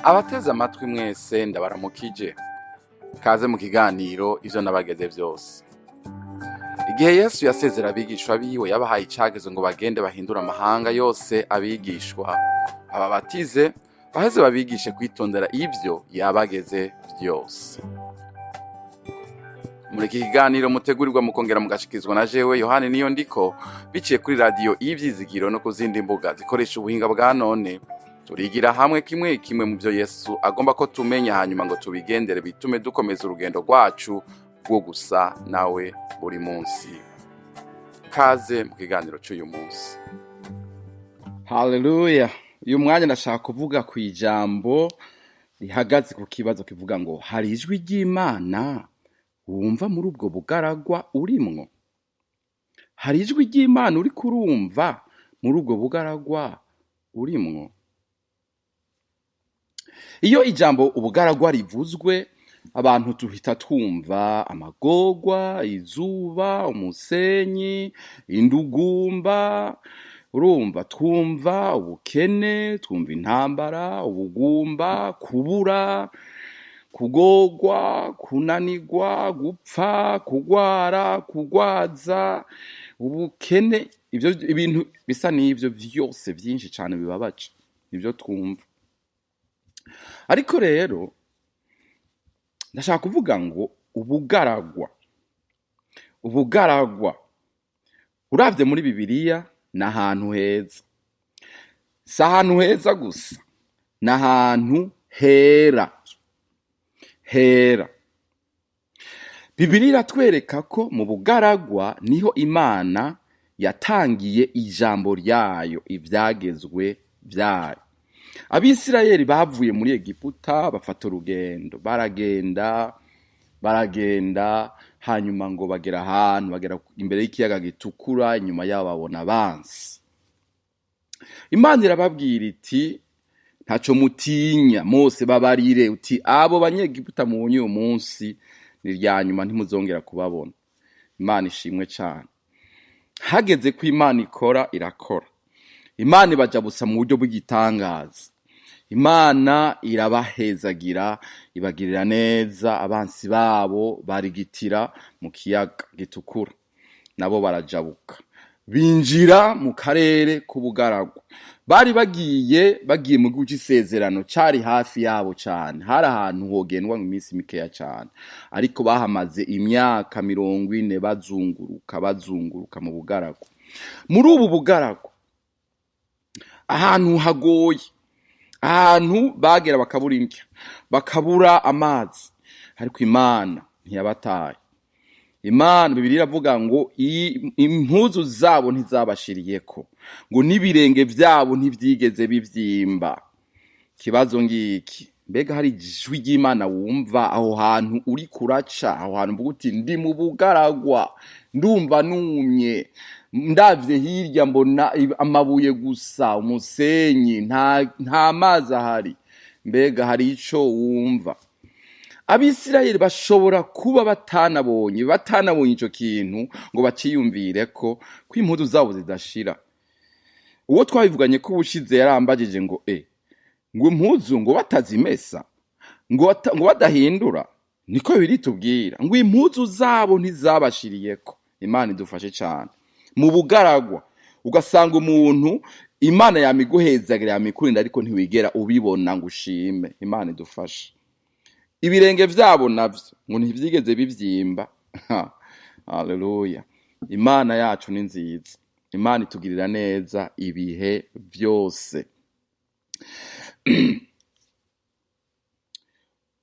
Abateze amatwi mwese, ndabaramukije. Kaze mu kiganiro Ivyo Nabageze Vyose. Igihe Yesu yasezera abigishwa biwe, yabahaye icagezo ngo bagende bahindure amahanga yose abigishwa, ababatize, baheze babigishe kwitondera ivyo yabageze vyose. Muri iki kiganiro mutegurirwa mukongera mugashikizwa na jewe Yohani Niyo Ndiko, biciye kuri Radiyo Ivyizigiro no ku zindi mbuga zikoresha ubuhinga bwa none, turigira hamwe kimwe kimwe mu byo Yesu agomba ko tumenya, hanyuma ngo tubigendere, bitume dukomeza urugendo rwacu rwo gusa nawe buri munsi. Kaze mu kiganiro cy'uyu munsi. Haleluya! Uyu mwanya ndashaka kuvuga ku ijambo rihagaze ku kibazo kivuga ngo: hari ijwi ry'Imana wumva muri ubwo bugaragwa urimwo? Hari ijwi ry'Imana uri kurumva muri ubwo bugaragwa urimwo? Iyo ijambo ubugaragwa rivuzwe, abantu tuhita twumva amagorwa, izuba, umusenyi, indugumba. Urumva, twumva ubukene, twumva intambara, ubugumba, kubura, kugorwa, kunanirwa, gupfa, kugwara, kugwaza, ubukene, ivyo ibintu bisa n'ivyo vyose vyinshi cane bibabaje, nivyo twumva. Ariko rero ndashaka kuvuga ngo ubugaragwa, ubugaragwa uravye muri Bibiliya ni ahantu heza. Si ahantu heza gusa, ni ahantu hera hera. Bibiliya iratwereka ko mu bugaragwa niho Imana yatangiye ijambo ryayo, ivyagezwe vyayo. Abisirayeli bavuye muri Egiputa, bafata urugendo, baragenda, baragenda, hanyuma ngo bagera ahantu, bagera imbere y'ikiyaga Gitukura. Inyuma yabo babona abansi. Imana irababwira iti: "Ntaco mutinya. Mose, babarire uti: abo Banyegiputa mubonye uyu munsi ni irya nyuma, ntimuzongera kubabona." Imana ishimwe cane. Hageze ko Imana ikora, irakora. Imana ibajabusa mu buryo bw'igitangaza. Imana irabahezagira, ibagirira neza. Abansi babo barigitira mu kiyaga Gitukura, nabo barajabuka, binjira mu karere k'ubugaragwa. Bari bagiye mu gihugu c'isezerano, cari hafi yabo cane. Hari ahantu hogendwa mu minsi mikeya cane, ariko bahamaze imyaka 40 bazunguruka, bazunguruka mu bugaragwa. Muri ubu bugaragwa, ahantu hagoye, ahantu bagera bakabura indya, bakabura amazi, ariko Imana ntiyabataye. Imana, Bibiliya iravuga ngo impuzu zabo ntizabashiriyeko, ngo n'ibirenge vyabo ntivyigeze bivyimba. Ikibazo ngiki: mbega hari ijwi ry'Imana wumva aho hantu uri kuraca, aho hantu mvuga uti: "Ndi mu bugaragwa, ndumva numye, ndavye hirya mbona amabuye gusa, umusenyi, nta mazi ahari"? Mbega hari ico wumva? Abisirayeli bashobora kuba batanabonye ico kintu ngo baciyumvire ko impuzu zabo zidashira. Uwo twabivuganye ko ubushize yarambajije ngo ngo impuzu ngo batazimesa, ngo badahindura. Niko biri tubwira ngo impuzu zabo ntizabashiriyeko. Imana idufashe cane. Mu bugaragwa ugasanga umuntu Imana yamiguhezagira, yamikurinda, ariko ntiwigera ubibona ngo ushime. Imana idufashe. Ibirenge vyabo navyo ngo ntivyigeze bivyimba. Haleluya! Imana yacu ni nziza. Imana itugirira neza ibihe vyose.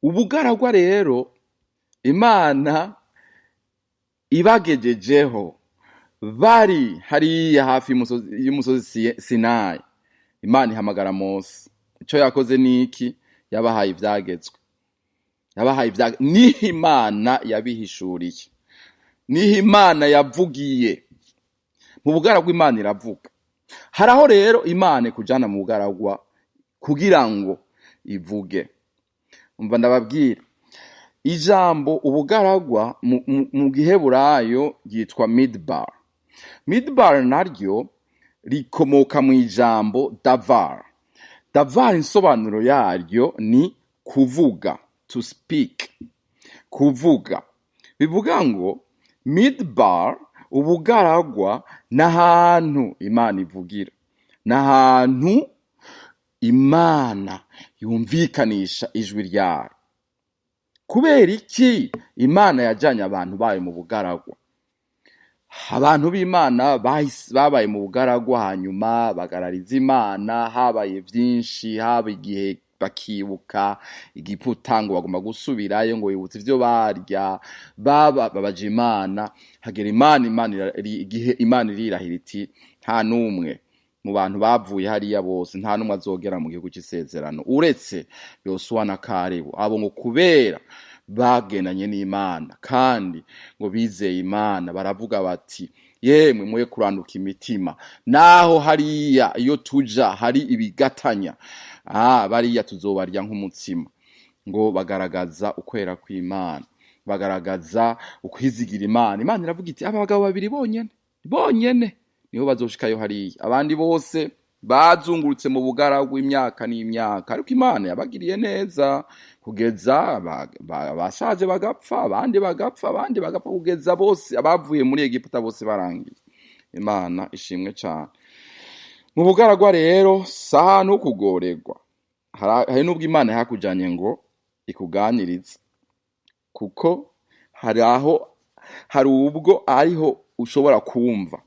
Ubugaragwa rero, Imana ibagejejeho, bari hariya hafi y'umusozi Sinayi, Imana ihamagara Mose. Ico yakoze niki? Yabahaye ivyagezwe, yabahaye niho Imana yabihishuriye, niho Imana yavugiye. Mu bugaragwa Imana iravuga. Hari aho rero Imana ikujana mu bugaragwa kugira ngo ivuge. Umva, ndababwira, ijambo ubugaragwa mu giheburayo ryitwa midbar. Midbar naryo rikomoka mu ijambo davar. Davar insobanuro yaryo ni kuvuga, to speak, kuvuga. Bivuga ngo midbar, ubugaragwa, n'ahantu Imana ivugira, n'ahantu Imana yumvikanisha ijwi ryayo. Kubera iki Imana yajanye abantu bayo mu bugaragwa? Abantu b'Imana babaye mu bugaragwa, hanyuma bagarariza Imana. Habaye vyinshi, haba igihe bakibuka Egiputa ngo bagomba gusubirayo, ngo bibutse ivyo barya, baba babaje Imana. Hagera Imana, Imana igihe Imana irirahira iti nta n'umwe mu bantu bavuye hariya bose, nta n'umwe azogera mu gihugu c'isezerano uretse Yosuwa na Kalebu. Abo ngo kubera bagendanye n'Imana kandi ngo bizeye Imana, baravuga bati yemwe muye kuranduka imitima, naho hariya iyo tuja hari ibigatanya, bariya tuzobarya nk'umutsima. Ngo bagaragaza ukwera kw'Imana, bagaragaza ukwizigira Imana. Imana iravuga iti aba bagabo babiri bonyene bonyene niho bazoshikayo hariya, abandi bose bazungurutse mu bugaragwa imyaka n'imyaka. Ariko Imana yabagiriye neza kugeza abashaje bagapfa, abandi bagapfa, abandi bagapfa, kugeza bose abavuye muri Egiputa bose barangiye. Imana ishimwe cane. Mu bugaragwa rero si ahantu ho kugorerwa. Hari n'ubwo Imana yakujanye ngo ikuganirize, kuko hari ubwo ariho ushobora kumva.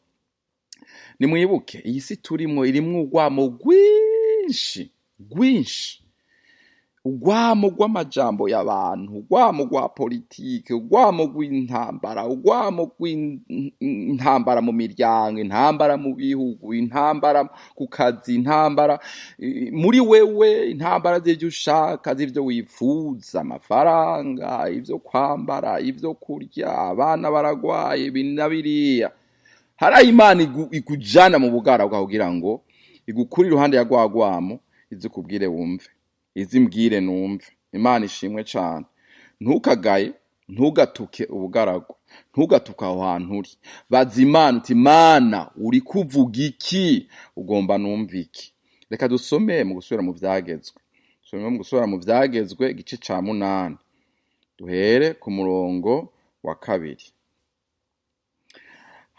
Nimwibuke iyi si turimwo irimwo urwamo rwinshi rwinshi, urwamo rw'amajambo y'abantu, urwamo rwa politike, urwamo rw'intambara, urwamo rw'intambara mu miryango, intambara mu bihugu, intambara ku kazi, intambara muri wewe, intambara z'ivyo ushaka, z'ivyo wifuza, amafaranga, ivyo kwambara, ivyo kurya, abana baragwaye, ibi na biriya. Hari aho Imana ikujana mu bugaragwa kugira ngo igukure iruhande ya rwa rwamo, ize ikubwire wumve, ize imbwire numve. Imana ishimwe cane. Ntukagaye, ntugatuke ubugaragwa, ntugatuke aho hantu uri. Baza Imana uti Mana uri kuvuga iki, ugomba numve iki? Reka dusome mu gusubira mu vyagezwe. Dusome mu gusubira mu vyagezwe igice ca 8, duhere ku murongo wa 2.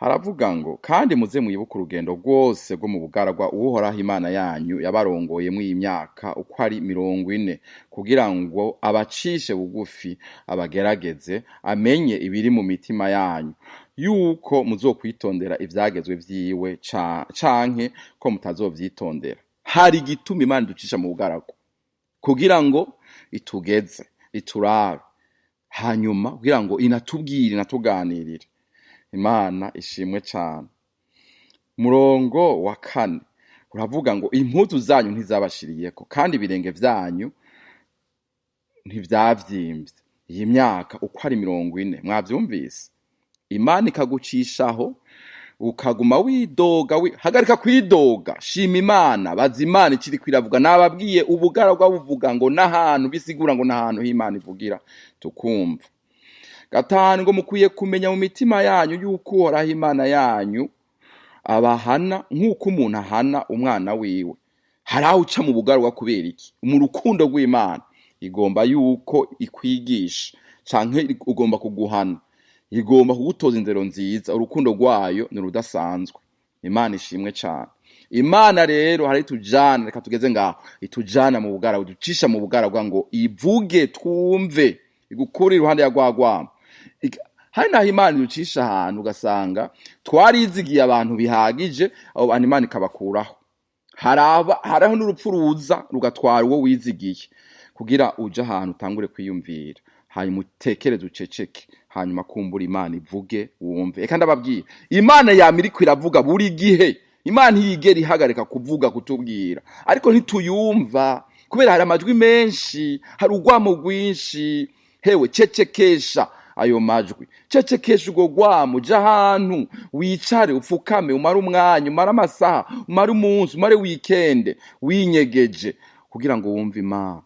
Haravuga ngo kandi muze mwibuke urugendo rwose rwo mu bugaragwa Uhoraho Imana yanyu yabarongoyemwo iyi myaka uko ari 40, kugira ngo abacishe bugufi, abagerageze, amenye ibiri mu mitima yanyu, yuko muzokwitondera ivyagezwe vyiwe canke ko mutazovyitondera. Hari igituma Imana iducisha mu bugaragwa, kugira ngo itugeze, iturabe, hanyuma kugira ngo inatubwire, inatuganirire. Imana ishimwe cane. Murongo wa 4 uravuga ngo impuzu zanyu ntizabashiriyeko kandi ibirenge vyanyu ntivyavyimbye iyi myaka uko ari 40. Mwavyumvise? Imana ikagucishaho ukaguma widoga, hagarika kwidoga, shima Imana, baza Imana ikiri kwiravuga. Nababwiye ubugaragwa buvuga ngo n'ahantu bisigura ngo n'ahantu h'Imana ivugira tukumva. 5 ngo mukwiye kumenya mu mitima yanyu yuko Uhoraho Imana yanyu abahana nk'uko umuntu ahana umwana wiwe. Hari aho uca mu bugaragwa kubera iki? Mu rukundo rw'Imana igomba yuko ikwigisha, canke ugomba kuguhana, igomba kugutoza indero nziza. Urukundo rwayo ni rudasanzwe. Imana ishimwe cane. Imana rero hari itujana, reka tugeze ngaho, itujana mu bugaragwa, iducisha mu bugaragwa ngo ivuge twumve, igukure iruhande ya rwagwamo. Hari naho Imana iducisha ahantu ugasanga twarizigiye abantu bihagije, abo bantu Imana ikabakuraho. Hariho n'urupfu ruza rugatwara uwo wizigiye, kugira uje ahantu utangure kwiyumvira, hanyuma utekereze uceceke, hanyuma kumbura Imana ivuge wumve. Reka ndababwira, Imana yama iriko iravuga buri gihe. Imana ntiyigera ihagarika kuvuga, kutubwira, ariko ntituyumva kubera hari amajwi menshi, hari urwamo rwinshi. Hewe cecekesha ayo majwi, cecekesha urwo rwamo, uja ahantu wicare, upfukame, umare umwanya, umare amasaha, umare umunsi, umare weekend winyegeje, kugira ngo wumve Imana.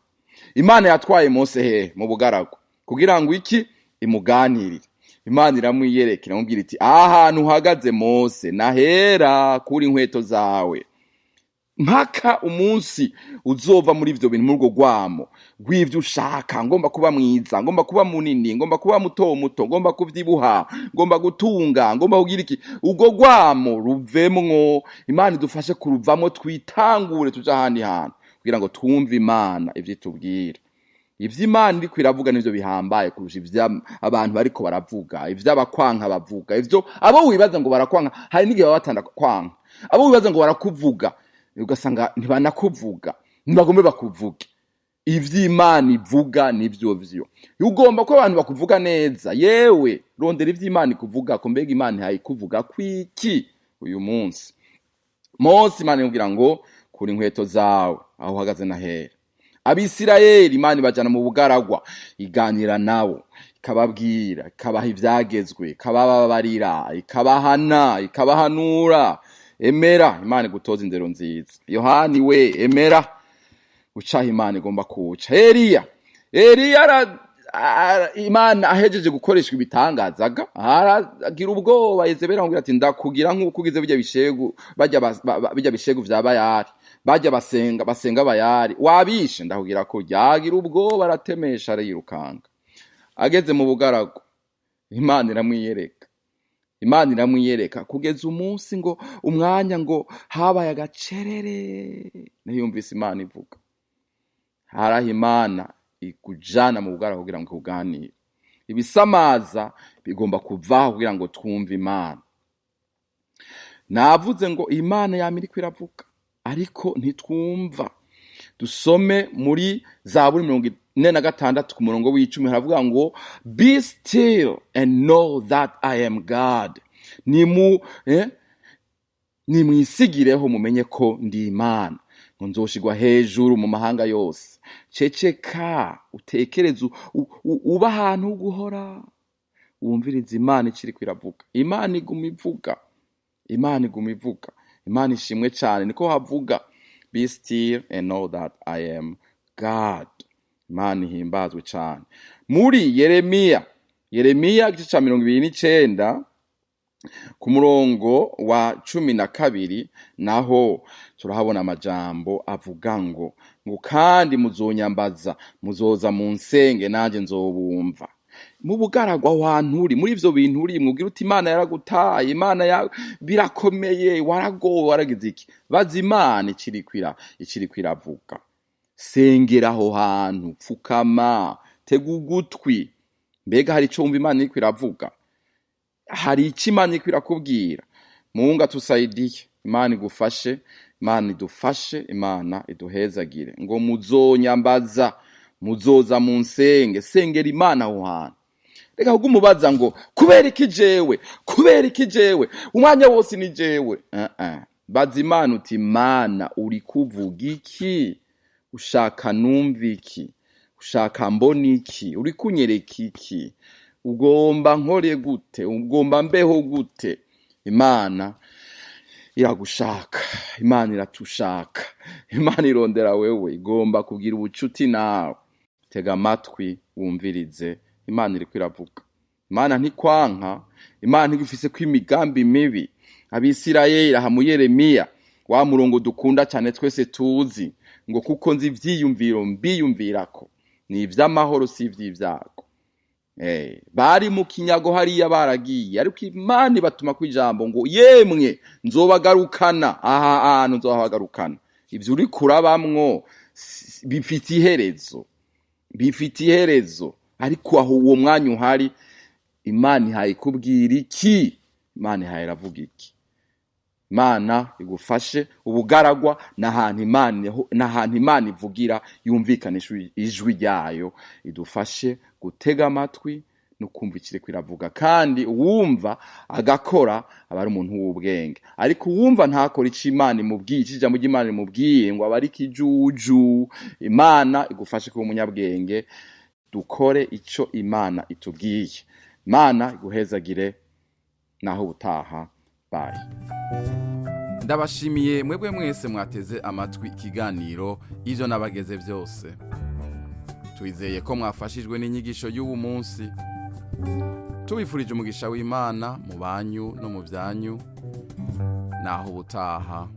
Imana yatwaye Mose hehe? Mu bugaragwa, kugira ngo iki? Imuganirire. Imana iramwiyereka, iramubwira iti aha hantu uhagaze Mose nahera, kuri inkweto zawe. Mpaka umunsi uzova muri ivyo bintu, muri urwo rwamo rw'ivyo ushaka: ngomba kuba mwiza, ngomba kuba munini, ngomba kuba muto muto, ngomba kuvyibuha, ngomba gutunga, ngomba kugira iki. Urwo rwamo ruvemwo. Imana idufashe kuruvamwo, twitangure tuja ahandi hantu kugira ngo twumve Imana ivyo itubwira. Ivyo Imana iriko iravuga nivyo bihambaye kurusha ivyo abantu bariko baravuga, ivyo abakwanka bavuga, ivyo abo wibaza ngo barakwanka, hari n'igihe baba batanda kwanka. Abo wibaza ngo barakuvuga, ugasanga ntibanakuvuga, ntibagombe bakuvuge. Ivyo Imana ivuga nivyo vyo. Ugomba ko abantu bakuvuga neza, yewe rondera ivyo Imana ikuvuga ko. Mbega Imana ihayikuvuga kwiki uyu munsi? Mose, Imana imubwira ngo: "Kura inkweto zawe, aho uhagaze nahera." Abisirayeli, Imana ibajana mu bugaragwa, iganira nabo, ikababwira, ikabaha ivyagezwe, ikabababarira, ikabahana, ikabahanura. Emera Imana igutoza indero nziza. Yohani we, emera ucaha Imana igomba kuca. Eliya Imana ahejeje gukoreshwa ibitangazaga, aragira ubwoba. Yezebeli aramubwira ati: "Ndakugira nk'uko ugize bijya bishegu, bajya bijya bishegu vya Bayali, bajya basenga Bayali, wabishe, ndakugira ko." Yagira ubwoba, aratemesha, arayirukanga. Ageze mu bugaragu, Imana iramwiyereka. Imana iramwiyereka kugeza umunsi ngo umwanya ngo habaye agacerere, ntiyumvise Imana ivuga. Haraho Imana ikujana mu bugaragu kugira ngo ikuganire. Ibisamaza bigomba kuvaho kugira ngo twumve Imana. Navuze ngo Imana yama iriko iravuga, ariko ntitwumva. Dusome muri Zaburi 46 ku murongo w'10, haravuga ngo: "Be still and know that I am God." Nimwisigireho mumenye ko ndi Imana, ngo nzoshigwa hejuru mu mahanga yose. Ceceka, utekereze, uba ahantu ho guhora wumviriza Imana ikiriko iravuga. Imana iguma ivuga, Imana iguma ivuga. Imana ishimwe cyane. Niko havuga: "Be still and know that I am God." Imana ihimbazwe cyane. Muri Yeremiya igice ca 29 ku murongo wa 12, naho turahabona amajambo avuga ngo: "Kandi muzonyambaza, muzoza mu nsenge, nanjye nzobumva." Mu bugaragwa, aho hantu uri, muri ivyo bintu uri, mwubwira uti Imana yaragutaye, Imana ya birakomeye, waragowe, waragize iki, baza Imana ikiriko iravuga. Sengera aho hantu, pfukama, tega ugutwi. Mbega hari ico wumva Imana iriko iravuga? Hari icyo Imana iriko irakubwira? Mungu atusaidie. Imana igufashe, Imana idufashe, Imana iduhezagire. Ngo muzonyambaza, muzoza mu nsenge. Sengera Imana aho hantu. Reka kugumubaza ngo: "Kubera iki jewe? Kubera iki jewe? Umwanya wose ni jewe." Baza Imana uti: "Imana, uri kuvuga iki? Ushaka numva iki? Ushaka mbona iki? Uri kunyereka iki? Ugomba nkore gute? Ugomba mbeho gute?" Imana iragushaka, Imana iratushaka, Imana irondera wewe, igomba kugira ubucuti nawe. Tega amatwi wumvirize Imana iriko iravuga. Imana ntikwanka, Imana ntigufise ko imigambi mibi. Abisirayeli, aha mu Yeremiya, wa murongo dukunda cyane twese tuzi, ngo: "Kuko nzi ivyiyumviro mbiyumvirako, ni ivy'amahoro, si ivy'ivyago." Bari mu kinyago hariya, baragiye, ariko Imana ibatuma ko ijambo ngo: "Yemwe, nzobagarukana aha hantu, nzobagarukana." Ivyo uri kurabamwo bifite iherezo, bifite iherezo. Ariko aho uwo mwanya uhari, Imana ihaye ikubwira iki? Imana ihaye iravuga iki? Imana igufashe. Ubugaragwa ni ahantu Imana ivugira, yumvikanisha ijwi ryayo. Idufashe gutega amatwi no kumva ikiriko iravuga. Kandi uwumva agakora aba ari umuntu w'ubwenge, ariko uwumva ntakora ico Imana imubwiye, ico ijambo ry'Imana rimubwiye, ngo aba ari ikijuju. Imana igufashe kuba umunyabwenge, dukore ico Imana itubwiye. Imana iguhezagire. Naho ubutaha, bye. Ndabashimiye mwebwe mwese mwateze amatwi ikiganiro Ivyo Nabageze Byose. Twizeye ko mwafashijwe n'inyigisho y'uwu munsi. Tubifurije umugisha w'Imana mu banyu no mu byanyu. Naho ubutaha.